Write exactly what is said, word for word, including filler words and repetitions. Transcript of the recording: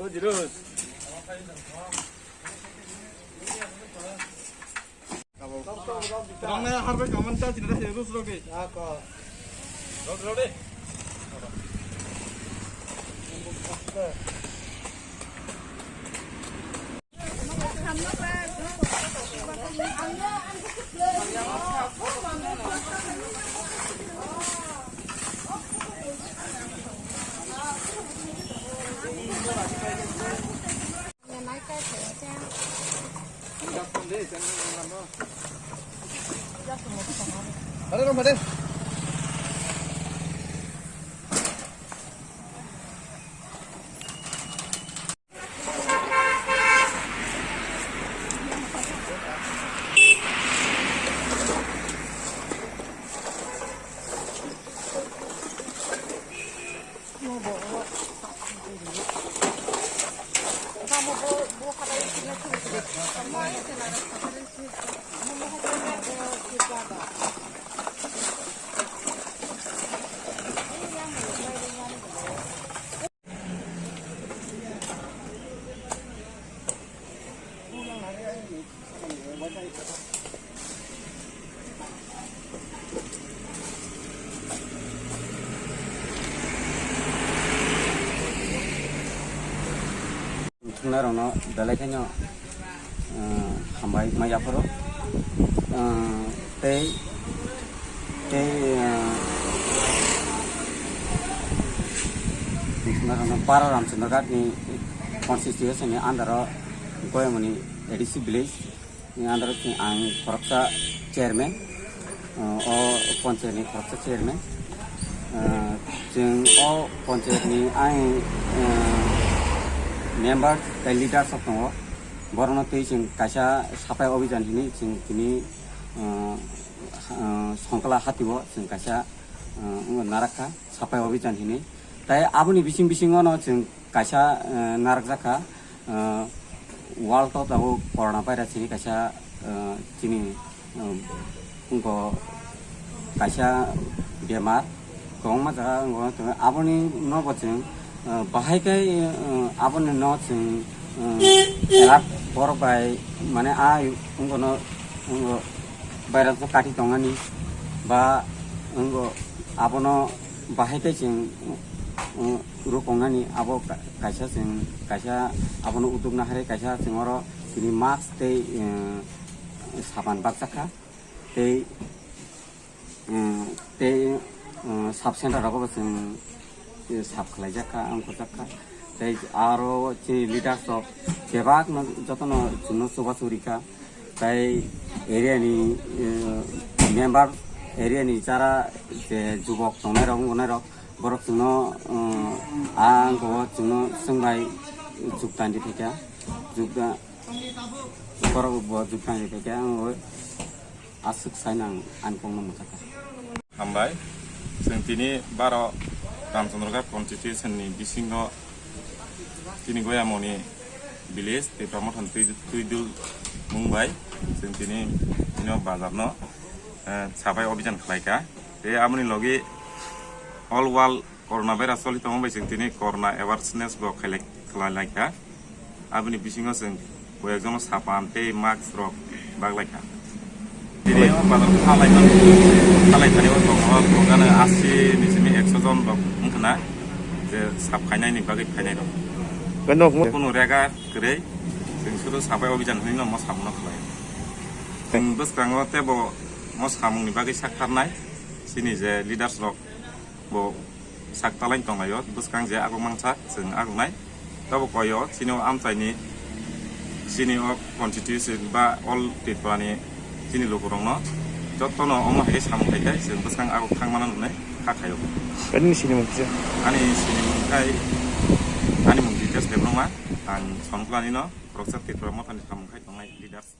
O Jirus. Rang nai harbai kaman ta chini rase rus rogi. Rodi, rodi. Thwngnairokno belai kheno, ah, hambai ma yapharo. Ah, tei, tei, ah, thwngnairokno Para Ramchandra Ghat ni constituency ni under o Goyamoni A D C village. Ni under o chwng ang khoroksa chairman, uh, o panchayat ni khoroksa chairman. Uh, chwng o panchayat ni ang, uh, member tei leaders rok tongo. Borokno twi chwng kaisa sapai obijan hinwi chwng tini, uh, uh, Songkla hati o chwng kaisa, uh, wngwi narakha sapai obijan hinwi. Tai aboni bising bisingo no chwng kaisa, uh, narakjakha. Ah, world o tabuk corona virus ni kaisa, ah, chini, ah, wngkha kaisa bemar kwbangma jaga wngkha, aboni nogo chwng, ah, bahai khe, ah, aboni no chwng, ah, elak borok bai mane a wngkha no wngkha virus no kati tongani ba wngkha abono bahai khe chwng, ah, rwkoknani abo ka-, kaisa chwng, kaisa abono utuk naharwi kaisa chwng oro tini mask tei, eh, sapan bakjakha tei, eh, tei, eh, sub center rogo bo chwng, eh, sap khlaijakha, wngkha jakha tei aro chini leaders rok bebakno jotono chwngno chubachu rikha. Tai area ni, eh, member, area ni jara je jubok tongnai rok, wngkha nai rok, borok chwngno, eh, ang bo chwngno swngbai juktan di phaikha, jukta, borok bo juktan di phaikha, ang bo aswk sai nang ani kokno mwchakha. Hambai, chwng tini baro Ramchandra Ghat constitution ni bisingo tini Goyamoni village Tipra Mothani twi, Twidul mung bai chwng tini, tini o bazar no, eh, sapai obijan khlai kha. Tei aboni logi all world corona virus choli tongma bai chwng tini corona awareness bo khailai, khlai lai kha. Aboni bisingo chwng koi ekjono sapan tei mask rok baglai kha. Tini o bazar khalai man, khalai thani o tongo, tongo asi ni simi ekso jon rok wngkha na je sap khainai ni bagwi phainai rok. Kunu rega kwrwi, chwng sudu sapai obijan hinwi no mo samung no khlai. Chwng bwskango tebo mo samung ni bagwi sak tharnai chini je leaders rok bo sak talaini tonglaio, bwskang je aguk mangsa chwng agungnai. Tabuk koyo chini o amchaini, chini o constituency ba all Tripura ni chini lukurokno jotono omo hai khe samung khai khe chwng bwskang aguk thangmano hwnwi kha khaio. Ani sinimung kisa? Ani sinimung khai, ani mung details Debbarma, ang Sonkolani no, Khoroksa Tripura Mothani samung khai tongnai leaders.